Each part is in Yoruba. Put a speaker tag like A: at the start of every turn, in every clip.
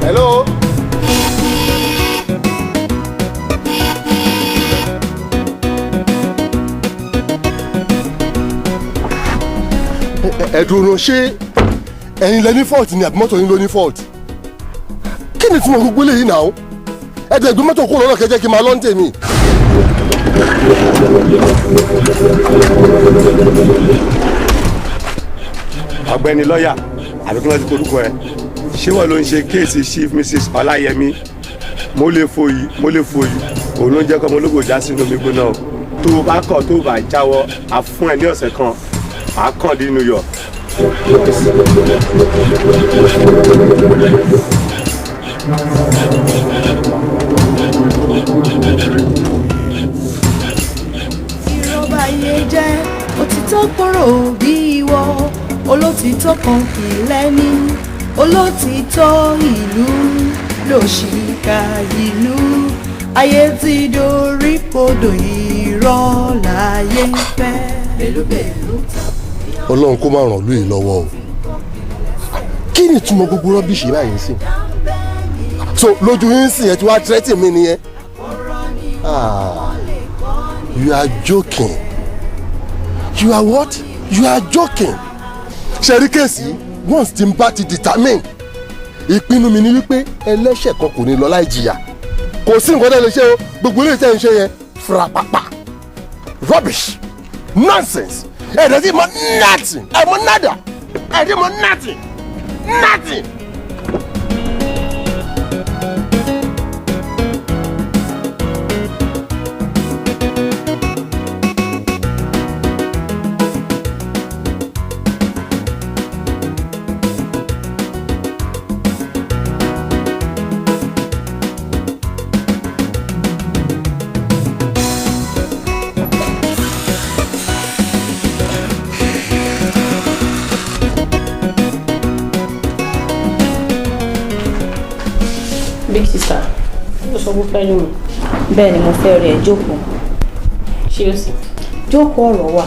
A: Hello. Ẹ dúró, ṣé ẹ̀yin lẹ ní fault ni àbí mọ́tò yín ló ní fault? Kí ni tí mo gbogbo eléyìí náà? Ẹ dẹ̀ gbé mọ́tò kúrò lọ́nà kẹjẹ́ kí n máa lọ́n tèmi.
B: Ọ̀gbẹ́ni lọ́yà, àbí kí wọ́n ti torúkọ ẹ, ṣé wọ́n ló ń ṣe case Chief Mrs Ọláyẹmí? Mo lè fòyí, mo lè fòyí, òun ló ń jẹ́ kọ́ ọmọ ológo já sínú omi gbóná o. Tó o bá kọ̀, tó o bá jáwọ́, a fún ẹ ní ọ̀sẹ̀ kan, à kàn dé New York.
C: Ìrọ̀bà yé jẹ́ òtítọ́ kúrò bí ìwọ olótìtọ́ kan kì í lẹ́ni olótìtọ́ ìlú lòṣìkà ìlú ayé ti dorí kodò, irọ́ láyé ń fẹ́. Bèlúbèlú ta.
A: Ọlọ́run kó má ràn lóye lọ́wọ́ o. Kí ni ìtumọ̀ gbogbo rubbish báyìí sí? So lójú yín sì, ẹ ti wá threaten mi nìyẹn. Ah, you are joking. You are what? You are joking. Ṣe rí case, once tí n bá ti determine, ìpinnu mi ni wípé ẹlẹ́ṣẹ̀ kan kò ní lọ láì jìyà. Kò sí nǹkan tẹ́ lè ṣe o. Gbogbo ilé iṣẹ́ ń ṣe yẹn, frapapa, rubbish, nonsense. Ẹ̀ẹ́dẹ̀ tí mo nothing, ẹ̀ mo nada, ẹ̀ẹ́dẹ̀ mo nothing, nothing.
D: Big sister, ó sọ pé fẹ́ rí mi.
E: Bẹ́ẹ̀ ni, mo fẹ́ rí ẹ. Jókòó.
D: Ṣé ó sì?
E: Jókòó, ọ̀rọ̀ wà.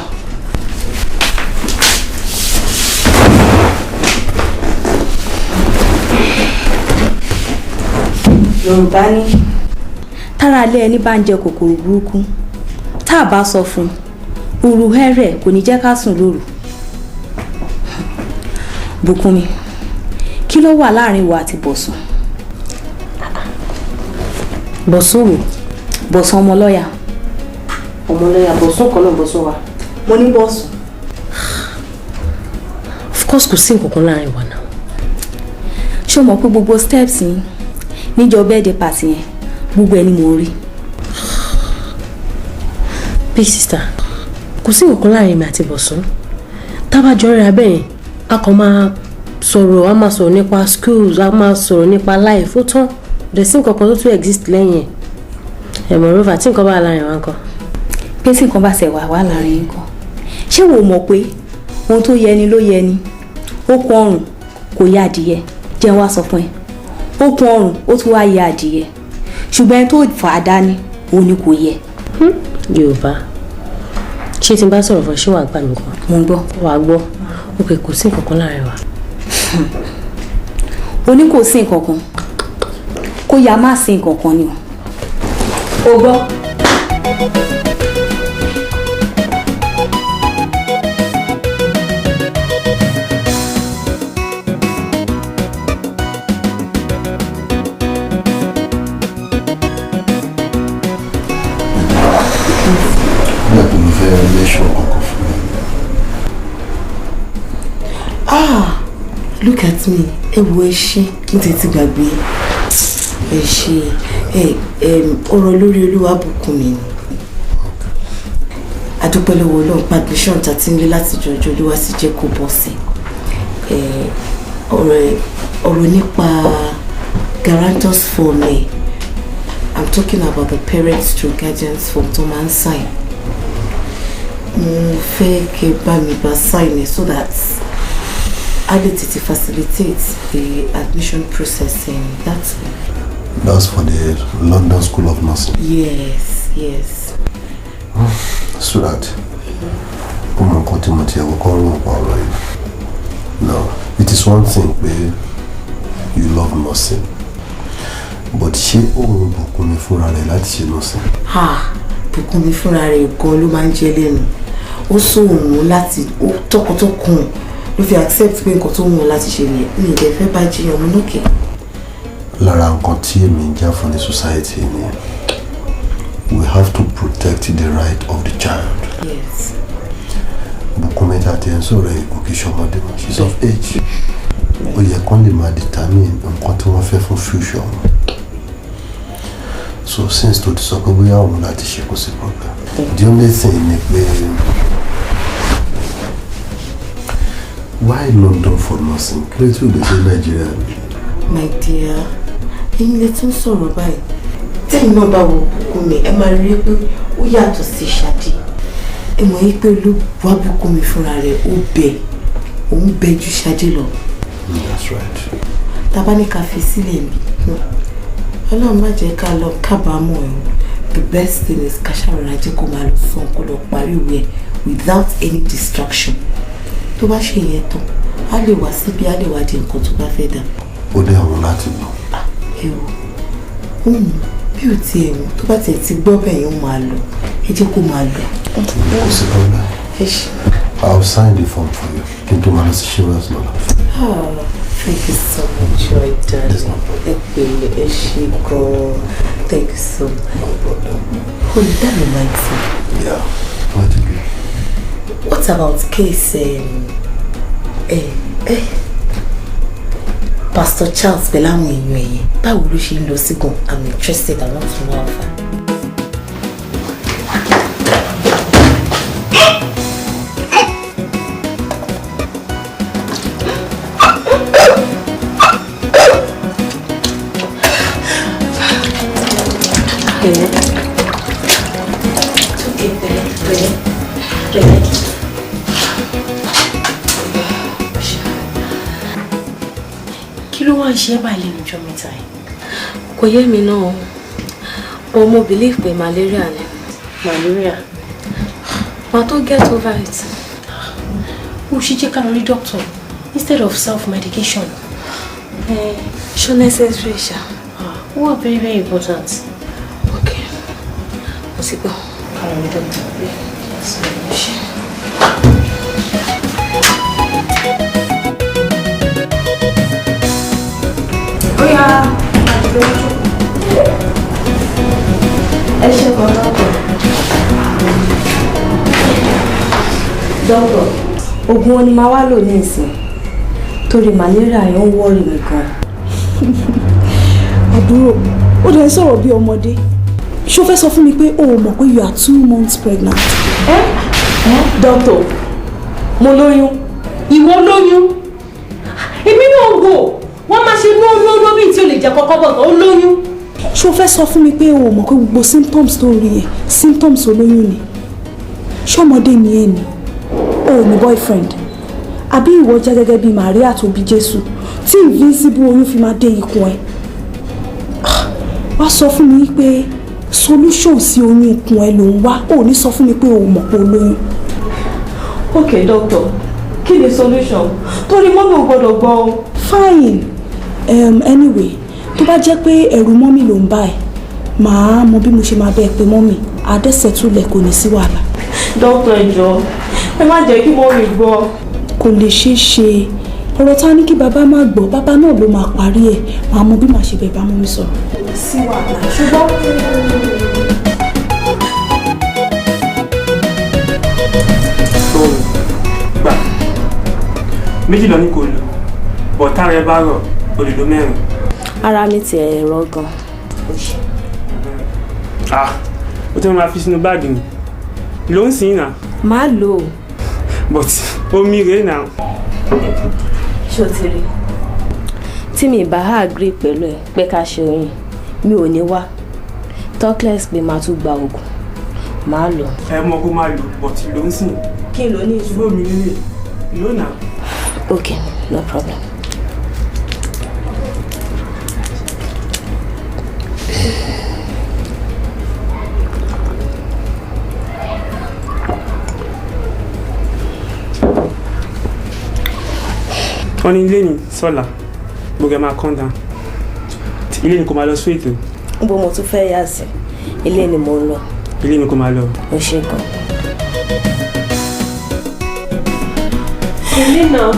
E: Yorùbá ní tára ilé ẹni bá ń jẹ kòkòrò burúkú, tá a bá sọ fún un, òru hẹ́rẹ̀ kò ní jẹ́ ká sùn lóru. Bùkúnmi, kí ló wà láàrin ìwọ àti Bọ̀sùn?
D: Bọ̀sùn wò?
E: Bọ̀sùn ọmọ lọ́yà.
D: Ọmọ lọ́yà Bọ̀sùn kan náà, Bọ̀sùn wa.
E: Mo ní Bọ̀sùn.
D: Of course, kò sí nǹkan kan láàrin wa náà.
E: Ṣé o mọ̀ pé gbogbo steps yín níjọ́ birthday party yẹn, gbogbo ẹni mò ń rí?
D: Big sister, kò sí nǹkan kan láàrin mi àti Bọ̀sùn. Tábàjọ́ rẹ̀ abẹ́ yẹn, a kàn máa sọ̀rọ̀, a máa sọ̀rọ̀ nípa schools, a máa sọ̀rọ̀ nípa life, ó tán. Kò dẹ̀ sí nǹkan kan tó tún exist lẹ́yìn ẹ̀. Moreover, tí nǹkan bá wà láàrin wa ńkọ́?
E: Pé tí nǹkan bá ṣe wà wá láàrin yín kan, ṣé wo mọ̀ pé ohun tó yẹni ló yẹni? Okùn ọrùn kò yá adìyẹ jẹ́ wá sọ fún ẹ, okùn ọrùn ó tún wá yẹ adìyẹ, ṣùgbọ́n ẹni tó fà á dání òun ni kò yẹ.
D: Yorùbá, ṣé tí n bá sọ̀rọ̀ fún ẹ, ṣé wàá gbà mí gbọ́?
E: Mo ń gbọ́.
D: Wàá gbọ́. Ok, kò sí nǹkan kan láàrin wa.
E: O ní kò sí nǹkan kan, kó yá má sí nǹkan kan ni o. O gbọ́.
A: Nígbà tó mo fẹ́ lẹ́ṣọ̀ kankan fún mi.
F: Ah, look at me. Ẹ wo, ẹ ṣé, mo tètè gbàgbé. Ẹ ṣé. Ẹ ọ̀rọ̀ lórí olúwa bùkún mi ni. Adúpẹ́ lọ́wọ́ Ọlọ́run pa admission tá a ti ń lé láti jọjọ, Olúwa sì jẹ́ kó bọ́ sí. Ọ̀rọ̀ nípa guarantors form ẹ̀, I'm talking about the parents to guardians form tó máa ń sign. Mo fẹ́ kẹ́ bá mi bá sign ẹ̀ so that a lè tètè facilitate the admission process and that's all.
A: That's for the London School of Nursing?
F: Yes.
A: So that ó mọ nǹkan tí mo ti ẹ̀wọ̀ kọ́ rò pa ọ̀rọ̀ yìí. Now, it is one thing pé you love nursing. But ṣé òun Bùkúnmi fúnra rẹ̀ láti ṣe nursing?
F: Ah, Bùkúnmi fúnra rẹ̀ gan ló máa ń jẹ́ lẹ́nu. Ó sọ òun láti ó tọkàntọkàn ló fi accept pé nǹkan tó wù ú láti ṣe nìyẹn. Mi ì dẹ̀ fẹ́ bá jiyàn, mo lókè.
A: Lára nǹkan tí èmi ń jà fún ní society nìyẹn. We have to protect the right of the child. Bùkúnmi tá a ti ń sọ̀rọ̀ yìí kò kí ṣọmọdé mọ́. She's of age. Ó yẹ kán lè máa determine nǹkan tí wọ́n fẹ́ fún future wọn. So since tó ti sọ pé bóyá òun láti ṣe, kò sí problem. The only thing ni pé, why London for nursing? Kí ló tí ò lè ṣe Nàìjíríà ni?
F: My dear, ẹ̀yin lè tún sọ̀rọ̀ báyìí. Tẹ́yìn náà bá wo Bùkúnmi, ẹ máa rí i pé ó yàtọ̀ sí Ṣadé. Ẹ mọ̀ yí pé ló wá Bùkúnmi fúnra rẹ̀, ó bẹ̀ òun bẹ ju Ṣadé lọ.
A: That's right.
F: Tá bá ní ká fi sílẹ̀ bí, Ọlọ́run má jẹ́ ká lọ kábàámọ̀ ẹ̀ o. The best thing is ká ṣàròrà jẹ́ kó máa lọ sàn, kó lọ parí ìwé ẹ̀ without any distraction. Tó bá ṣe yẹn tán, á lè wá síbi, á lè wá di nǹkan tó bá fẹ́ dà.
A: Ó dẹ̀ òun láti lọ.
F: Ẹ wò òun bí ò tiẹ̀ wù, tó bá tiẹ̀ ti gbọ́ bẹ́ẹ̀ yẹn, ó máa lọ. Ẹ jẹ́ kó máa lọ.
A: Kò sí problem.
F: Ẹ ṣe.
A: I'll sign the form for you kí n tó máa lọ sí Chivas lọ́la.
F: Oh, thank you so much, my darling. Ẹ pẹ̀lẹ́, ẹ ṣé gan-an. Thank you so much.
A: No problem.
F: Oh, that reminds me.
A: Yeah, what did you?
F: What about case Pastor Charles pẹ̀lú àwọn èèyàn ẹ̀yẹn? Báwo ló ṣe ń lọ sí gan? I'm interested. I want to know how far. Pẹ̀lẹ́. It's okay, pẹ̀lẹ́, pẹ̀lẹ́, pẹ̀lẹ́.
D: Kí ló wá ń ṣe é báyìí lẹ́nu ọjọ́ mẹ́ta yìí?
G: Kò yé mi náà o, but mo believe pé malaria ni.
D: Malaria?
G: But to get over it.
D: Ó ṣe jẹ́ ká lọ rí doctor instead of self-medication.
G: Eh, ṣó necessary ṣá?
D: Ó wà very very important.
G: Okay, mo ti gbọ́.
D: Ká lọ rí doctor.
G: Ṣé.
C: Ó yá,
E: Ẹ ṣe kan, dọ́kítọ̀. Dọ́kítọ̀, oògùn wo ni màá wá lò ní ìsìn? Torí malaria yẹn ń worry mi gan.
H: Àbúrò, ó dẹ̀ ń sọ̀rọ̀ bí ọmọdé. Ṣó fẹ́ sọ fún mi pé o ò mọ̀ pé you are 2 months pregnant?
G: Ẹ dọ́kítọ̀, mo lóyún?
D: Ìwọ lóyún? Èmi náà wò wọ́n máa ṣe lóyún bíi tí o lè jẹ́ kọ́kọ́ bọ̀ tán, ó lóyún.
H: Ṣó fẹ́ sọ fún mi pé o ò mọ̀ pé gbogbo symptoms tó rí yẹn, symptoms olóyún ni? Ṣọmọdé ni ẹ ni? O ò ní boyfriend àbí? Ìwọ jẹ́ gẹ́gẹ́ bíi Maria tó bí Jésù tí invisible oyún fi máa dé ikùn ẹ? Wá sọ fún mi pé solution sí oyún ikùn ẹ ló ń wá, ò ní sọ fún mi pé o ò mọ̀ pé o lóyún.
G: Ok doctor, kí ni solution? Torí mummy ò gbọ́dọ̀ gbọ́ o.
H: Fine. Anyway, tó bá jẹ́ pé ẹ̀rù mummy ló ń bá ẹ̀, màá mọ bí mo ṣe máa bẹ́ẹ̀ pé mummy àdẹ́sẹ̀túlẹ̀, kò ní sí wàhálà.
G: Doctor, ẹ jọ̀ọ́, ẹ má jẹ́ kí mummy gbọ́.
H: Kò lè ṣeé ṣe. Ọ̀rọ̀ tá a ní kí bàbá má gbọ́, bàbá náà ló máa parí ẹ̀. Màá mọ bí màá ṣe bẹ̀ bá mummy sọ̀rọ̀. Sí wàhálà, ṣùgbọ́n.
I: So gbà, méjì lọ ní kò lò bọ̀, tára ẹ bá rọ̀, o lè lo mẹ́rin.
G: Ara mi ti ẹ̀rọ gan.
I: Ah, o tí wọ́n máa fi sínú báàgì ni ló ń sìn náà.
G: Màá lò ó.
I: But omi rèé náà.
G: Ṣé o ti rí tí mi bá agree pẹ̀lú ẹ pé ká ṣe oyún, mi ò ní wá talkless pé màá tún gba oògùn, màá lò.
I: Ẹ mọ kó máa lò, but ló ń sìn.
G: Kí n lò ní ìsìn?
I: Ṣùgbọ́n omi rèé ló náà.
G: Ok, no problem.
I: Wọ́n ní ilé ní sọ́la gbogbo ẹ̀ máa calm down. Ilé ni kò máa lọ straight o.
G: Níbo mo tún fẹ́ yà sí? Ilé ni mo ń lọ.
I: Ilé ni kò máa lọ.
G: Ó ṣe gan.
D: Ilé náà.